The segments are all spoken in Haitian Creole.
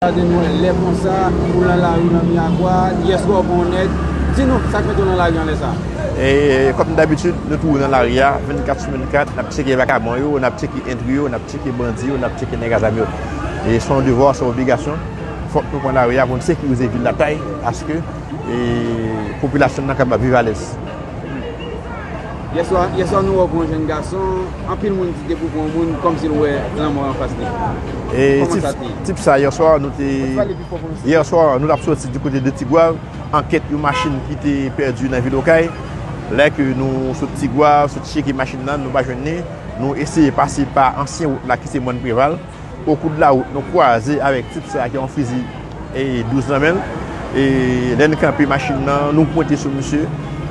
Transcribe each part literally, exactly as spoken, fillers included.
Gade nou lè konsa, ou nan lari nan Miragwàn, yèswa w pran yon nèg. Di nou, sa k mete w nan lari an lè sa? E, kòm dabitid, nou toujou nan lari a, vennkat sou vennkat, n ap tcheke vakabon yo, n ap tcheke entri yo, n ap tcheke bandi yo, n ap tcheke nèg a zam yo. E se yon devwa, se yon obligasyon. Fòk nou pran lari a pou n sekirize vil Latay, paske, e, popilasyon nan kapab viv alèz. Yèswa, yèswa nou wè yon jèn gason, anpil moun di depi w pran yon moun, kòmsi l wè lanmò anfas li. E Kòman tip, sa te ye? Tip sa, yèswa, nou te, Ou te pale pi fò pou nou, silvouplè? Yèswa, nou t ap soti di kote de Tigwav, ankèt yon machin ki te pèdi nan vil Okay. Lè ke nou sot Tigwav, sot tcheke machin nan, nou pa jwenn li. Nou eseye pase pa ansyen wout la ki se Mòn Preval. Okou de la wout, nou kwaze avèk tip sa ki yon fizi e douz nan men l. E lè n kanpe machin nan, nou pwente sou misye.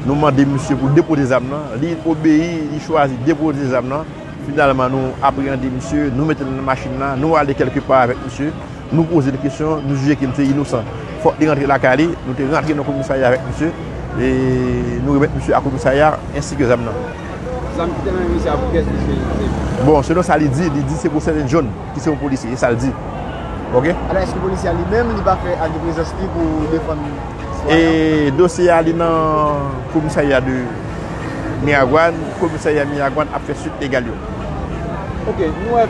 Nou mande misye pou depoze zam nan. Li obeyi, li chwazi depoze zam nan. Finalman, nou apreyande misye, nou mete l nan machin nan, nou ale kèlke pa avèk misye. Nou poze l kesyon, nou jije ke misye inosan. Fòk li rantre lakay li, nou te rantre nan komisarya avèk misye. E nou remèt misye a komisarya ensi ke zam nan. Zam ki te nan men misye a, pou kiyès misye te? Bon, selon sa li di, li di se pou Sèten Jòn, ki se yon polisye, e sa l di. Oke? Alò, èske polisye a li menm, li pa fè ak de prezans li pou defann sitwayen an? E dosye a, li nan komisarya de Miragwàn, komisarya Miragwàn ap fè swit legal yo. Oke, nou wè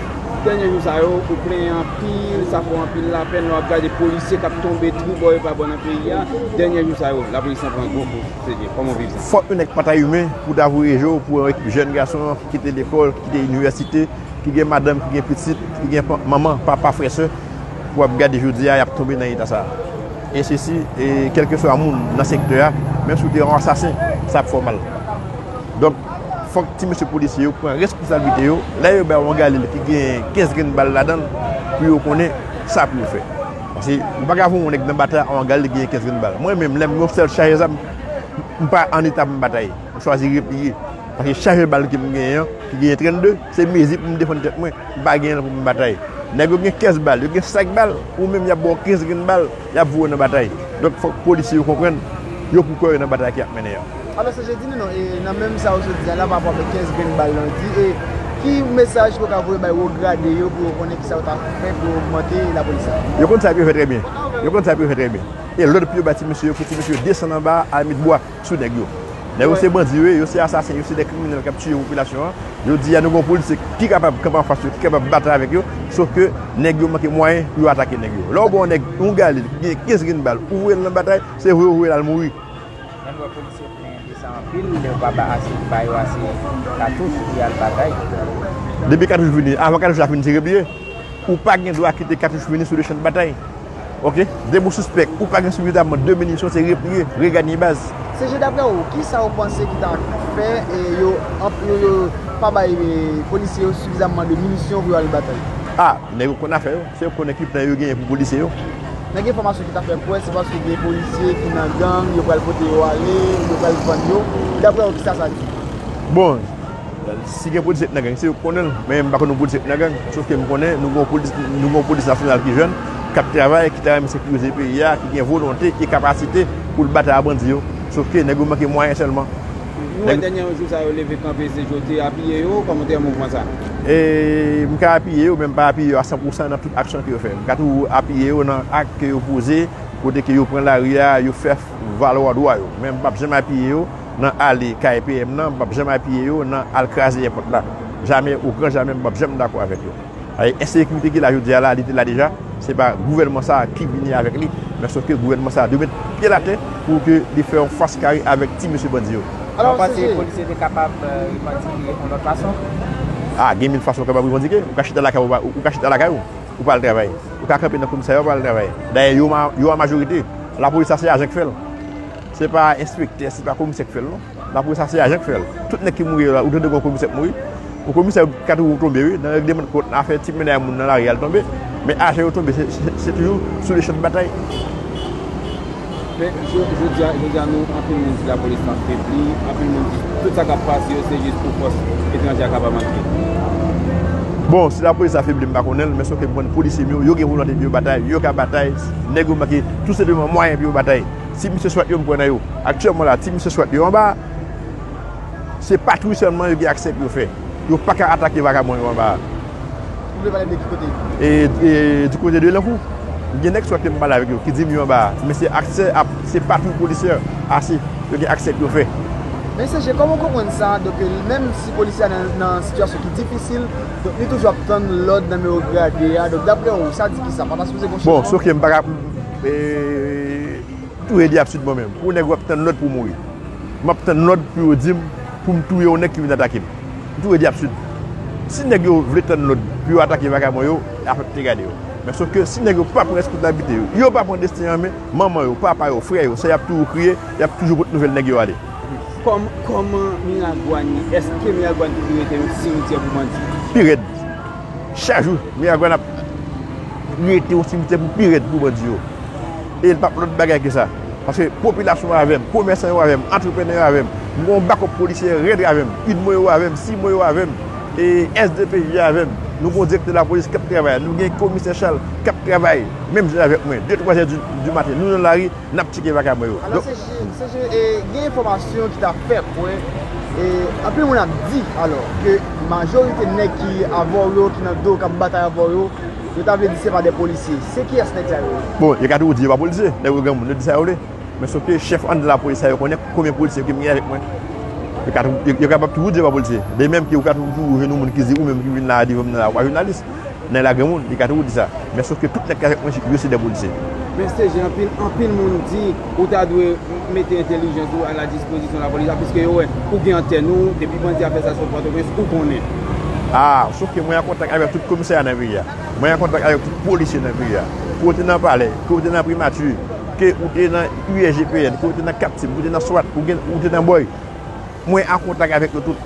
dènye jou sa yo, ou plenyen anpil, sa fè w anpil lapenn, lè w ap gade polisye k ap tonbe tribò e pa bò nan peyi a, dènye jou sa yo, lapolis lan pran gwo kou. Kòman w viv sa? Fòk yon nèg pa ta imen pou ta voye je w pou yon ekip jèn gason ki kite lekòl, ki kite inivèsite, ki gen madanm, ki gen pitit, ki gen pa- manman, papa, frè, sè, pou ap gade jodi a, y ap tonbe nan eta sa a. E sesi, e kèlkeswa moun nan sektè a, menm si w te yon asasen, sa ap fè w mal. Donk, fòk ti mesye polisye yo pran responsablite yo, lè yo bay yon galil ki gen kenz grenn bal ladan l, pou yo konnen sa pou yo fè. Paske ou pa ka voye yon nèg nan batay a yon galil ki gen kenz grenn bal. Mwen menm, lè m gen yon sèl chaje zam, m pa an eta pou m batay. M chwazi repliye. Paske chaje bal ke m genyen an, ki genyen trannde, se mezi pou m defann tèt mwen. M pa genyen l pou m batay. Nèg yo gen kenz bal, yo gen sak bal, ou menm y ap ba w kenz grenn bal, y ap voye w nan batay. Donk, fòk polisye yo konprann, yo pou kò yo nan batay ki ap mennen an. Alò, se jodi, non, e nan menm sa ou sot di a la, pa rapò avèk kenz grenn bal lan di, e ki mesaj ke w ka voye bay wo grade yo pou yo konnen kisa yo ta fè pou yo ogmante lapolis la? Yo konn sa pou yo fè trè byen. Yo konn sa pou yo fè trè byen. E lòd pou yo ba ti mesye yo, pou ti mesye yo desann anba a, al met bwa sou nèg yo. Nèg yo se bandi yo ye, yo se asasen, yo se de kriminèl k ap tiye popilasyon an. Jodi a, nou gen yon polisye ki kapab kanpe anfas yo, ki kapab batay avèk yo, sof ke nèg yo manke mwayen pou yo atake nèg yo. Lè w ba yon nèg yon galil ki gen kenz grenn bal, ou voye l nan batay, se voye w voye l al mouri. Lè n wè polisye plenyen de sa anpil, lè yo pa ba ase, ba yo ase katouch pou y al batay. Depi katouch vini, avan katouch la fini, se repliye. Ou pa gen dwa kite katouch vini sou le chan de batay. Oke? Depi w sispèk, ou pa gen sifizaman de minisyon, se repliye, reganye baz. Se je, daprè w, kisa w panse ki ta fè, e, yo, anp- yo, yo pa bay, e, polisye yo sifizaman de minisyon pou yo al batay? A, nèg yo konn afè yo. Se yo konnen ki plan yo genyen pou polisye yo. Nan gen enfòmasyon ki ta fè kwè se paske gen polisye ki nan gang, yo pral pote yo ale, yo pral vann yo. Daprè w, kisa sa di? Bon, si gen polisye k nan gang, se yo k konnen l. Men m pa konn yon polisye k nan gang. Sof ke m konnen nou gen yon polis, nou gen yon polis nasyonal ki jèn, k ap travay, ki ta renmen sekirize peyi a, ki gen volonte e kapasite pou l batay ak bandi yo. Sof ke nèg yo manke mwayen sèlman. Nou wè dènye jou sa yo leve kanpe, se je w te apiye yo, kòman w te wè mouvman sa? E, m ka apiye yo, men m pa apiye yo a san pou san nan tout aksyon ke yo fè. M ka toujou apiye yo nan ak ke yo poze, kote ke yo pran lari a, yo fè valwa dwa yo. Men m p ap janm apiye yo nan ale kay P M nan, m p ap janm apiye yo nan al kraze èpòt la. Jamè, o gran jamè, m p ap janm dakò avèk yo. Ay, ensekirite ki la jodi a la, li te la deja. Se pa gouvènman sa a ki vini avèk li, men sof ke gouvènman sa a dwe met pye l atè pou ke li fè yon fas kare avèk ti mesye bandi yo. Alò, ou panse polisye te kapab, e, repanti li yon lòt fason? A, gen mil fason ou kapab revandike. Ou ka chita lakay ou, ou ka chita lakay ou, ou pa al travay. Ou ka kanpe nan komisarya, ou pa al travay. Dayè, yo ma- yo an majorite. Lapolis sa se ajan k fè l. Se pa enspektè, se pa komisè k fè l, non. Lapolis sa se ajan k fè l. Tout nèg ki mouri yo la, ou tande gon komisè k mouri? Yon komisè ka toujou tonbe, wi. Nan règleman de kont, nan afè ti mennaj moun nan lari a, l tonbe. Men ajan yo tonbe, se, se, se toujou sou le chan de batay. Men, jo- jodi a, jodi a nou, anpil moun di lapolis lan febli, anpil moun di tout sa k ap pase yo, se jis pou fòs etranje a kapab antre. Bon, si lapolis la febli, m pa konnen l, men sof ke m konn polisye m yo, yo gen volonte pou yo batay, yo ka batay, nèg yo manke tou senpleman mwayen pou yo batay. Ti mesye swat yo, m kwè nan yo. Aktyèlman la, ti mesye swat yo anba, se patwouy sèlman yo gen aksè pou yo fè. Yo pa ka atake vakabon yo anba a. Ou vle pale de ki kote? E, e, di kote de Lankou. Gen nèg swa ke m pale avèk yo, ki di m yo anba a, men se aksè a, se patwouy polisyè, ase, yo gen aksè pou yo fè. Men Serge, kòman w konprann sa? Donk, menm si polisye a nan, nan sitiyasyon ki difisil, donk li toujou ap tann lòd nan men wo grade a. Donk, daprè ou, sa di ki sa? Pa ta sipoze gen yon chanjman? Bon, sof ke m pa ka, e, tou redi absid mwen menm. Pou nèg yo ap tann lòd pou mouri. M ap tann lòd pou yo di m, pou m touye yon nèg ki vin atake m. M tou redi absid. Si nèg yo vle tann lòd pou yo atake vakabon yo, afè te gade yo. Men sof ke si nèg yo pa pran responsablite yo, yo pa pran desten an men, manman yo, papa yo, frè yo, sa y ap toujou kriye, y ap toujou pote nouvèl nèg yo ale. Kòm, kòman Miragwàn ye? Èske Miragwàn toujou rete yon simityè pou bandi? Pi rèd. Chak jou, Miragwàn ap rete yon simityè pou pi rèd pou bandi yo. E l p ap lòt bagay ke sa. Paske popilasyon an avè m, komèsan yo avè m, antreprenè yo avè m. M gen yon bakòp polisyè rèd avè m. UDMO yo avè m, CIMO yo avè m, e S D P J avè m. Nou gen yon direktè lapolis k ap travay. Nou gen komisè Charles k ap travay menm jan avèk mwen. De, twa zè di, di maten, nou nan lari, n ap tcheke vakabon yo. Alò, Donk, se je, se je, e, gen enfòmasyon ki ta fè kwè, e, anpil moun ap di, alò, ke majorite nèg ki avè w yo, ki nan do w, k ap batay avè w yo, yo ta vle di se pa de polisye. Se kiyès nèg sa yo ye? Bon, yo ka toujou di yo pa polisye, nèg yo granmoun, yo di sa yo vle. Men sof ke chèf anndan lapolis sa yo konnen konbyen polisye ke m gen avèk mwen. Yo ka tou-, yo, yo kapab toujou di yo pa polisye. De menm ke ou ka toujou jwenn yon moun ki di ou menm ki vin la devan m nan la, ou pa jounalis. Nan la granmoun, li ka toujou di sa. Men sof ke tout nèg ki avèk mwen, yo se de polisye. Men Serge, anpil, anpil moun di ou ta dwe mete entèlijans ou a la dispozisyon lapolis la, piske yo wè ou gen antèn ou, depi bandi a fè sa sou Pòtoprens, ou konnen. Ah, sof ke mwen an kontak avèk tout komisarya nan peyi a. Mwen an kontak avèk tout polisye nan peyi a. Ke w te nan palè, ke w te nan primati, ke ou te nan U S G P N, ke w te nan Captiv, ke w te nan swat, ou gen, ou te nan bòy. Mwen an kontak avèk yo tout.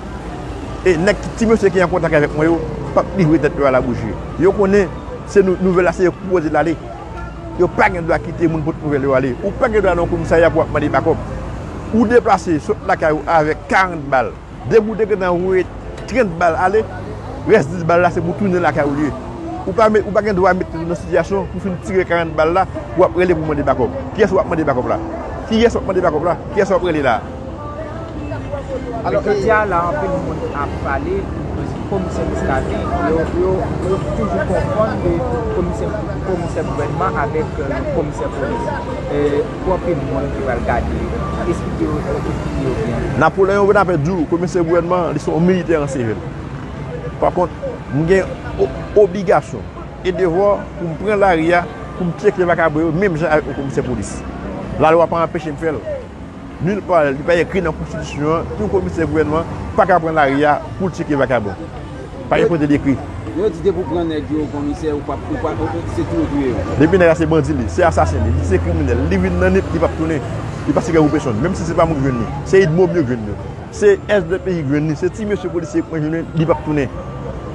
E nèg ki, ti mesye ki an kontak avèk mwen yo, p ap livre tèt yo a labouchi. Yo konnen se nou, nouvèl la se yo ki poze l ale. Yo pa gen dwa kite moun pote nouvèl yo ale. Ou pa gen dwa nan yon komisarya pou w ap mande bakòp. Ou deplase sot lakay ou avèk karant bal. Depi w te gentan voye trant bal ale, rès dis bal la se pou tounen lakay ou li ye. Ou pa met, ou pa gen dwa mete tèt ou nan sitiyasyon pou fin tire karant bal la, pou w ap rele pou mande bakòp. Kiyès w ap mande bakòp la? Kiyès w ap mande bakòp la? Kiyès w ap rele la? Alò, jodi a la, anpil moun ap pale de komisè Muscadin. Yo, yo, yo toujou konprann ke komisè, komisè gouvènman avèk, euh, komisè polis. E, pou anpil moun ki pral gade, eksplike yo, eksplike yo byen. Napoleon Bonaparte di w, komisè gouvènman, li se yon militè an sivil. Pa kont, m gen o-, obligasyon e devwa pou m pran lari a, pou m tcheke vakabon yo, menm jan avèk yon komisè polis. Lalwa pa anpeche m fè l. Nil pa, li pa ekri nan konstitisyon an, yon komisè gouvènman pa ka pran lari a pou l tcheke vakabon. Pa gen kote li ekri. Yo di depi w pran nèg yo, komisè, ou pa, ou pa, ou, se touye, touye yo. Depi nèg la se bandi li, se asasen li, li se kriminèl, li vin nan Nip, li p ap tounen. Li pa se gwo pèsonn, menm si se pa mwen ki jwenn li. Se UDMO m yo k jwenn li. Se S D P J ki jwenn li, se ti mesye polisye k mwen jwenn li, li p ap tounen.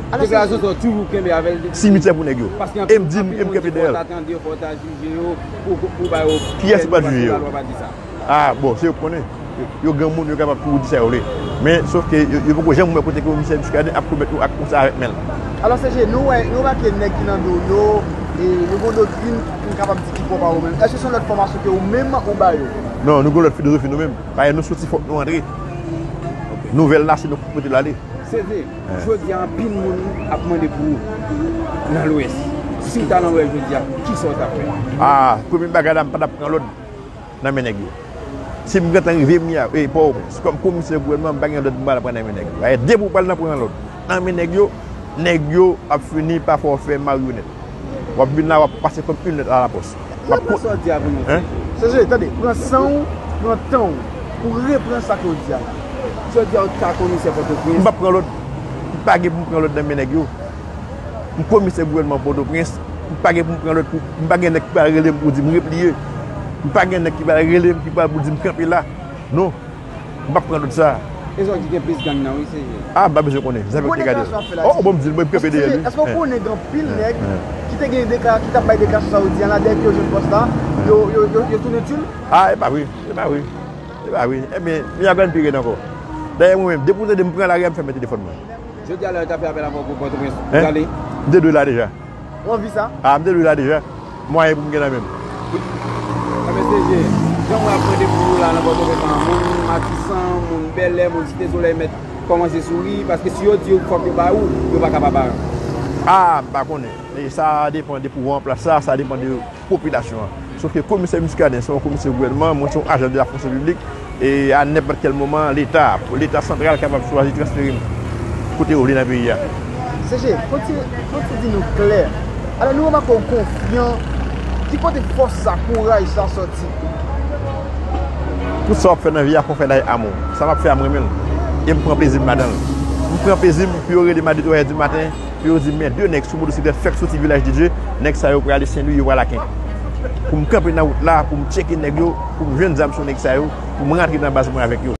Deklarasyon sa w toujou kenbe avè l. Simitè pou nèg yo. Paske e m di, anpil, e m anpil moun kenbe di fò w dèyè l. Ta tande yo, fò w ta jije yo, pou, pou, pou ba yo. Kiyès ki pral jije yo? Lalwa pa di sa. Ah, bon, se yo k konnen. Yo, yo granmoun, yo kapab toujou di sa yo vle. Men, sof ke yo, yo poko janm wè kote ke komisè Muscadin ap komèt yon ak konsa avèk men l. Alò, Serge, nou wè, nou remake nèg ki nan do yo, e yo gen yon doktrin, nou kapab di ki pwòp a yo menm. Èske se yon lòt fòmasyon ke ou menm ou ba yo? Non, nou gen yon lòt filozofi nou menm. Paske nou soti, fòk nou antre. Nouvèl la, se nou k pote l ale. Serge, jodi a, anpil moun ap mande pou ou nan Lwès. Si w ta nan Lwès jodi a, kisa w t ap fè? Ah, premye bagay la, m pa t ap pran lòd nan men nèg yo. Si m gentan rive Miami, e, Pòtoprens, kòm komisè gouvènman, m pa gen lòd m pral pran nan men nèg yo. Paske depi w pral nan pran lòd nan men nèg yo, nèg yo ap fini pa fè w fè maryonèt. W ap vin la, w ap pase kòm une lettre à la poste. W ap repran sa w di a pou nou, Serge. Serge, tande, pran san w, pran tan w, pou repran sa ke w di a. Jodi a, w ta komisè Pòtoprens. M p ap pran lòd. M pa gen pou m pran lòd nan men nèg yo. M komisè gouvènman Pòtoprens. M pa gen pou m pran lòd pou, m pa gen nèg ki pral rele m pou di m repliye. M pa gen nèg ki pral rele m, ki pral pou di m kanpe la. Non. M p ap pran lòd sa. E sa w di gen plis gang nan, wi, Serge. Ah, m pa bezwen konnen. Zafè ki gade. Oh, bon, m di l, mwen, m kanpe dèyè l, wi. Èske w konnen gen anpil nèg ki te gen dekla-, ki t ap bay deklarasyon sa w di a la, dèyè ke yo jwenn pòs la, yo, yo, yo, yo tounen tchoul? Ah, e pa vre, e pa vre. E pa vre. Ebyen, Miragwàn pi rèd ankò. Dayè, mwen menm, depi w tande m pran lari a, m fèmen telefòn mwen. Jodi a la, yo ta fè apèl avè w pou Pòtoprens. Ou prale? M te dwe la deja. Ou anvi sa? Ah, m te dwe la deja. Mwayen pou m gen nan men m. Ebyen, Serge, jan mwen ap mande pou ou la nan Pòtoprens lan, moun Matisan, moun Bèlè, moun Site Solèy mèt kòmanse souri, paske si yo di yo fòk yo ba ou, yo pa ka pa ba ou. Ah, m pa konnen. E sa depann de pouvwa an plas la, sa depann de popilasyon an. Sof ke komisè Muscadin se yon komisè gouvènman, mwen se yon ajan de la fonksyon piblik, e a nenpòt kèl moman, Leta, Leta santral kapab chwazi transfere m kote yo vle nan peyi a. C G, fò ti, fò ti di nou klè. Alò, nou remake w konfyan. Ki kote fòs sa, kouraj sa sòti? Tout sa w ap fè nan vi a, fò w fè l avèk amou. Sa m ap fè a, m renmen l. E m pran plezi m ladan l. M pran plezi m pou yo rele m a de twazè di maten, pou yo di m, men de nèg sou motosiklèt fèk soti Vilaj de Dye, nèg sa yo prale Sen Lwi, yo prale Aken. Pou m kanpe nan wout la, pou m tcheke nèg yo, pou m jwenn zam sou nèg sa yo, pou m rantre nan baz mwen avèk yo.